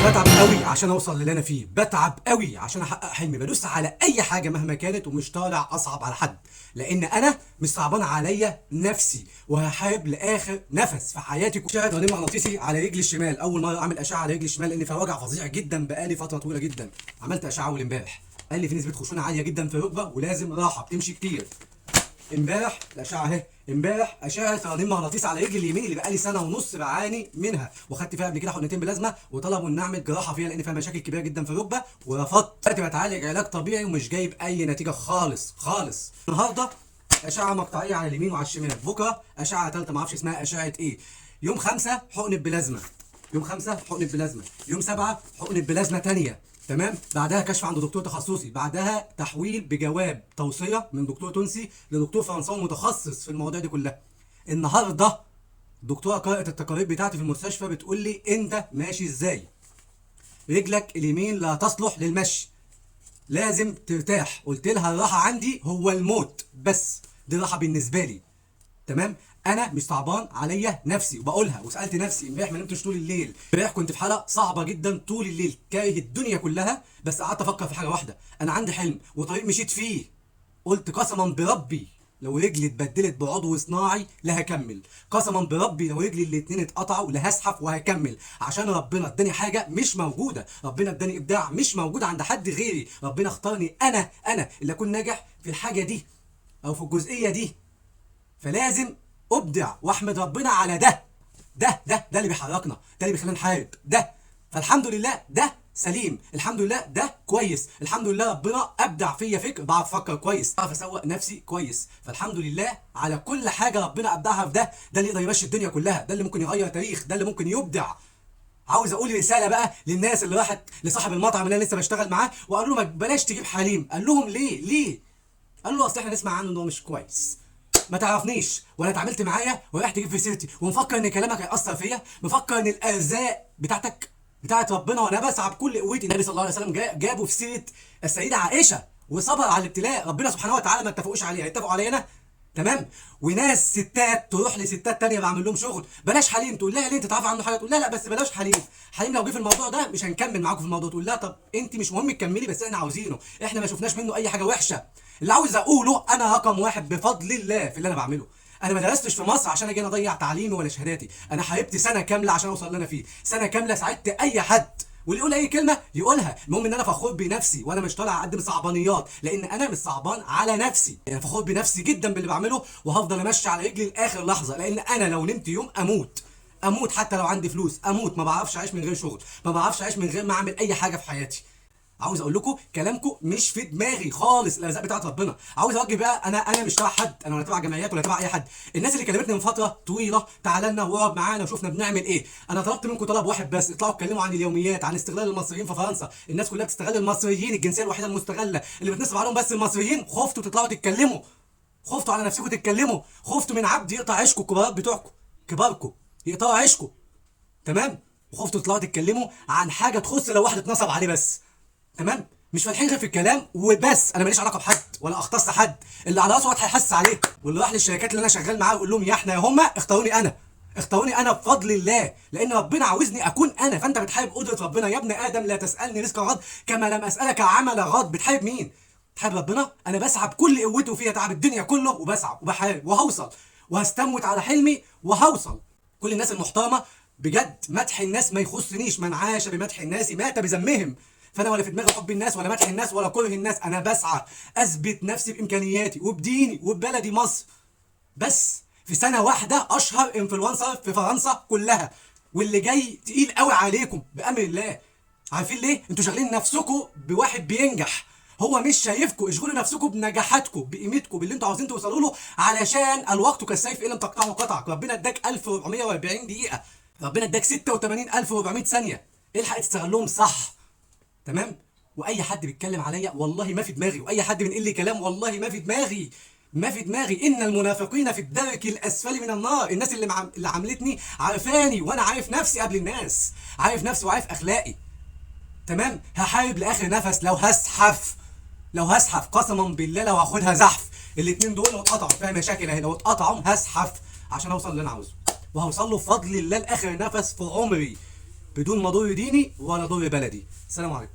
بتعب قوي عشان اوصل للي انا فيه، بتعب قوي عشان احقق حلمي، بدوس على اي حاجة مهما كانت، ومش طالع اصعب على حد، لان انا مش صعبان عليا نفسي، وهحارب لاخر نفس في حياتي. اشعه رنين مغناطيسي على رجلي الشمال، اول مرة اعمل اشعه على رجلي الشمال لان فيها وجع فظيع جدا بقالي فترة طويلة جدا. عملت اشعه اول امبارح، قال لي في نسبه خشونة عالية جدا في الركبة ولازم راحة، بتمشي كتير. امبارح الاشعة اهي، امبارح اشعه رنين مغناطيسي على رجلي اليمين اللي بقالي سنة ونص بعاني منها، وخدت فيها قبل كده حقنتين بلازما، وطلبوا ان اعمل جراحه فيها لان فيها مشاكل كبيرة جدا في الركبة، ورفضت. دلوقتي بتعالج علاج طبيعي ومش جايب اي نتيجة خالص خالص. النهارده اشعه مقطعيه على اليمين وعلى الشمال، بكره اشعه ثالثة ما اعرفش اسمها اشعه ايه. يوم 5 حقنه بلازما، يوم 5 حقنه بلازما، يوم 7 حقنه بلازما ثانية، تمام. بعدها كشف عند دكتور تخصصي، بعدها تحويل بجواب توصية من دكتور تونسي لدكتور فرنساوي متخصص في المواضيع دي كلها. النهارده دكتورة قرأت التقارير بتاعتي في المستشفى بتقول لي انت ماشي ازاي، رجلك اليمين لا تصلح للمشي، لازم ترتاح. قلت لها الراحة عندي هو الموت، بس دي راحة بالنسبة لي، تمام. انا مش صعبان عليا نفسي، وبقولها وسالت نفسي امبارح ما نمتش طول الليل، امبارح كنت في حاله صعبة جدا طول الليل، كاره الدنيا كلها، بس قعدت افكر في حاجة واحدة، انا عندي حلم وطريق مشيت فيه. قلت قسما بربي لو رجلي اتبدلت بعضو صناعي لا هكمل، قسما بربي لو رجلي الاتنين اتقطعوا لا هزحف وهكمل، عشان ربنا اداني حاجة مش موجودة، ربنا اداني ابداع مش موجود عند حد غيري، ربنا اختارني انا اللي اكون ناجح في الحاجة دي او في الجزئية دي، فلازم ابدع واحمد ربنا على ده. ده ده ده اللي بيحركنا، ده اللي بيخلينا نحارب ده. فالحمد لله ده سليم، الحمد لله ده كويس، الحمد لله ربنا ابدع فيا فكر، بعرف افكر كويس، بعرف اسوق نفسي كويس. فالحمد لله على كل حاجة ربنا ابدعها في ده. ده اللي يقدر يمشي الدنيا كلها، ده اللي ممكن يغير تاريخ، ده اللي ممكن يبدع. عاوز اقول رسالة بقى للناس اللي راحت لصاحب المطعم اللي انا لسه بشتغل معاه وقالوا له ما بلاش تجيب حليم. قال لهم ليه؟ ليه؟ قال له اصل احنا نسمع عنه ان هو مش كويس، ما تعرفنيش ولا اتعاملت معايا ورايح تجيب في سيرتي، ومفكر ان كلامك هيأثر فيا، مفكر ان الارزاق بتاعتك بتاعت ربنا وانا بسعى بكل قوتي. النبي صلى الله عليه وسلم جابه في سيره السيدة عائشة وصبر على الابتلاء، ربنا سبحانه وتعالى ما اتفقوش عليه، هيتفقوا عليا انا؟ تمام. وناس ستات تروح لستات تانية بعمل لهم شغل، بلاش حليم، تقول لها ليه انت تعرف عنه حاجة؟ تقول لها لا بس بلاش حليم، حليم لو جه في الموضوع ده مش هنكمل معاكم في الموضوع. تقول لها طب انت مش مهم تكملي بس احنا عاوزينه، احنا ما شفناش منه اي حاجة وحشة. اللي عاوز اقوله انا رقم واحد بفضل الله في اللي انا بعمله. انا ما درستش في مصر عشان اجي اضيع تعليمي ولا شهاداتي، انا حاربت سنة كاملة عشان اوصل اللي انا فيه، سنة كاملة ساعدت اي حد واللي يقول اي كلمة يقولها، المهم ان انا فخور بنفسي وانا مش طالع اقدم صعبانيات، لان انا مش صعبان على نفسي، انا فخور بنفسي جدا باللي بعمله، وهفضل امشي على رجلي لاخر لحظة، لان انا لو نمت يوم اموت، اموت حتى لو عندي فلوس اموت، ما بعرفش اعيش من غير شغل، ما بعرفش اعيش من غير ما اعمل اي حاجة في حياتي. عاوز اقول لكم كلامكم مش في دماغي خالص، الارزاق بتاعت ربنا. عاوز اوجه بقى، انا مش تبع حد، انا ولا تبع جمعيات ولا تبع اي حد. الناس اللي كلمتني من فترة طويلة تعالى لنا واقعد معانا وشوفنا بنعمل ايه، انا طلبت منكم طلب واحد بس، اطلعوا اتكلموا عن اليوميات، عن استغلال المصريين في فرنسا. الناس كلها بتستغل المصريين، الجنسية الوحيدة المستغله اللي بتنصب عليهم بس المصريين. خفتوا تطلعوا تتكلموا، خفتوا على نفسكم تتكلموا، خفتوا من عبد يقطع عيشكم، الكبارات بتوعكم كباركم يقطعوا عيشكم، تمام. وخفتوا تطلعوا تتكلموا عن حاجة تخص لو واحد اتنصب عليه بس، تمام. مش فالحين غير في الكلام وبس، انا ماليش علاقة بحد ولا اختص حد، اللي على راسه واحد هيحس عليه. واللي راح للشركات اللي انا شغال معاها ويقول لهم يا احنا يا هما، اختاروني انا، اختاروني انا بفضل الله، لان ربنا عاوزني اكون انا. فانت بتحارب قدره ربنا. يا ابن ادم لا تسالني رزق غد كما لم اسالك عمل غد. بتحارب مين؟ بتحارب ربنا. انا بسعى بكل قوتي وفيها تعب الدنيا كله، وبسعى وبحارب وهوصل وهستموت على حلمي وهوصل. كل الناس المحترمة بجد، مدح الناس ما يخصنيش، من عاش بمدح الناس مات بذمهم. فانا ولا في دماغي حب الناس ولا مدح الناس ولا كره الناس، انا بسعى اثبت نفسي بامكانياتي وبديني وببلدي مصر. بس في سنة واحدة اشهر influencer في فرنسا كلها، واللي جاي تقيل قوي عليكم بامر الله. عارفين ليه؟ انتوا شاغلين نفسكم بواحد بينجح، هو مش شايفكم. اشغلوا نفسكم بنجاحاتكم، بقيمتكم، باللي انتوا عاوزين توصلوا له، علشان الوقت كالسيف ان لم تقطعه قطعك. ربنا اداك 1440 دقيقة، ربنا اداك 86400 ثانية، الحق تستغلهم صح، تمام. واي حد بيتكلم عليا والله ما في دماغي، واي حد بينقل لي كلام والله ما في دماغي، ما في دماغي. ان المنافقين في الدرك الاسفل من النار. الناس اللي عاملتني عارفاني، وانا عارف نفسي قبل الناس، عارف نفسي وعارف اخلاقي، تمام. هحارب لاخر نفس، لو هزحف، لو هزحف قسما بالله لو هاخدها زحف. الاتنين دول لو اتقطعوا فيها مشاكل اهي، لو اتقطعوا هزحف عشان اوصل اللي انا عاوزه، وهوصل له بفضل الله لاخر نفس في عمري. بدون ما اضر ديني ولا اضر بلدي. السلام عليكم.